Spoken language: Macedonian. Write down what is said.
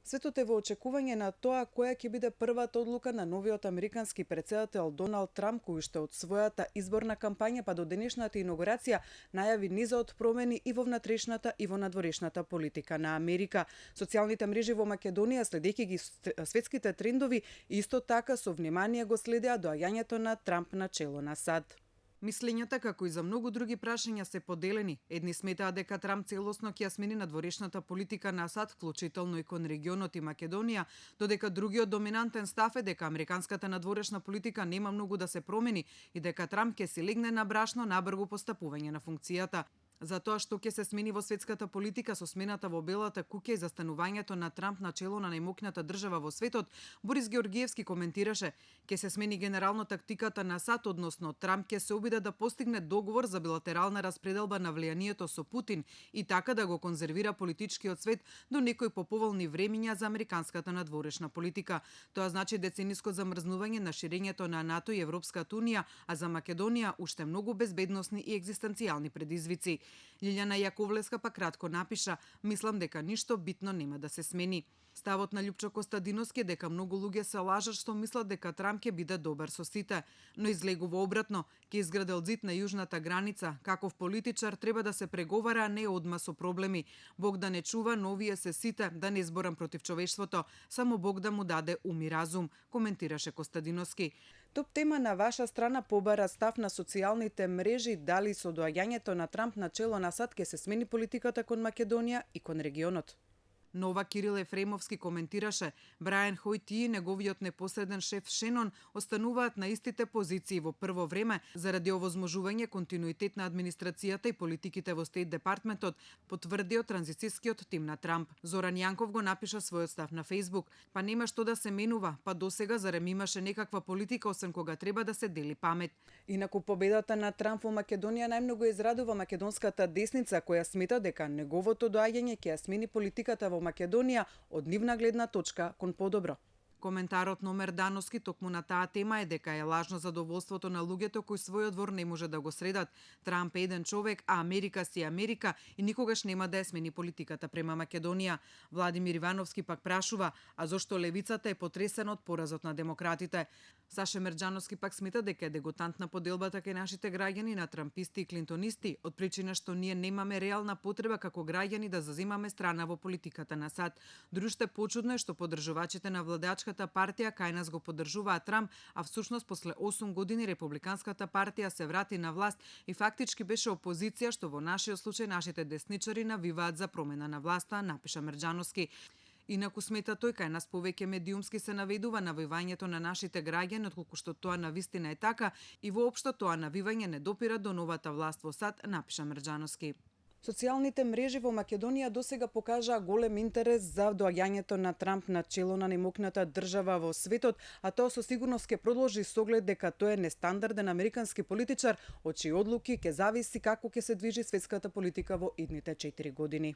Светот е во очекување на тоа која ќе биде првата одлука на новиот американски претседател Доналд Трамп, кој што од својата изборна кампања па до денешната инаугурација најави низа од промени и во внатрешната и во надворешната политика на Америка. Социјалните мрежи во Македонија, следејќи ги светските трендови, исто така со внимание го следеа доаѓањето на Трамп на чело на САД. Мислењата, како и за многу други прашања, се поделени. Едни сметаат дека Трамп целосно ќе ја смени надворешната политика на САД, вклучително и кон регионот и Македонија, додека другиот доминантен став е дека американската надворешна политика нема многу да се промени и дека Трамп ќе си легне на брашно набргу постапување на функцијата. За тоа што ќе се смени во светската политика со смената во Белата куќа и застанувањето на Трамп на чело на најмокната држава во светот, Борис Георгиевски коментираше: ќе се смени генерално тактиката на САД, односно Трамп ќе се обиде да постигне договор за билатерална распределба на влијанието со Путин и така да го конзервира политичкиот свет до некои поповолни времиња за американската надворешна политика. Тоа значи децениско замрзнување на ширењето на НАТО и Европската унија, а за Македонија уште многу безбедносни и екзистенцијални предизвици. Лилјана Јаковлеска па кратко напиша: "Мислам дека ништо битно нема да се смени." Ставот на Љупчо Костадиновски е дека многу луѓе се лажат што мислат дека Трамп ќе биде добар со сите, но излегува обратно, ќе изградел зид на јужната граница. Каков политичар треба да се преговара, а не одма со проблеми. Бог да не чува, но овие се сите, да не зборам против човештвото, само Бог да му даде ум и разум, коментираше Костадиновски. Топ тема на ваша страна побара став на социјалните мрежи, дали со доаѓањето на Трамп на чело на САД ќе се смени политиката кон Македонија и кон регионот. Нова Кирил Ефремовски коментираше: Брајан Хојти и неговиот непосреден шеф Шенон остануваат на истите позиции во прво време заради овозможување континуитет на администрацијата и политиките во Стейт департментот, потврдио транзицијскиот тим на Трамп. Зоран Јанков го напиша својот став на Фејсбук: "Па нема што да се менува, па досега зарем имаше некаква политика освен кога треба да се дели памет." Инаку победата на Трамп во Македонија најмногу израдува македонската десница, која смета дека неговото доаѓање ќе ја смени политиката во Македонија од нивна гледна точка кон подобро. Коментарот номер дановски токму на таа тема е дека е лажно задоволството на луѓето кои својот двор не може да го средат. Трамп е еден човек, а Америка си Америка и никогаш нема да ја смени политиката према Македонија. Владимир Ивановски пак прашува: а зошто левицата е потресена од поразот на демократите? Саше Мерџановски пак смета дека е дегутантна поделбата кај нашите граѓани на трамписти и клинтонисти, од причина што ние немаме реална потреба како граѓани да заземаме страна во политиката на САД. Друште почудно е што поддржувачите на владеачката партија кај нас го поддржуваат Трамп, а всушност после 8 години републиканската партија се врати на власт и фактички беше опозиција, што во нашиот случај нашите десничари навиваат за промена на власта, напиша Мерџановски. Инаку смета тој, кај нас повеќе медиумски се наведува навивањето на нашите граѓани, отколку што тоа навистина е така и воопшто тоа навивање не допира до новата власт во САД, напиша Мерџановски. Социјалните мрежи во Македонија досега покажаа голем интерес за доаѓањето на Трамп на чело на најмокната држава во светот, а тоа со сигурност ќе продолжи со оглед дека тој е нестандарден американски политичар, од чии одлуки ќе зависи како ќе се движи светската политика во идните 4 години.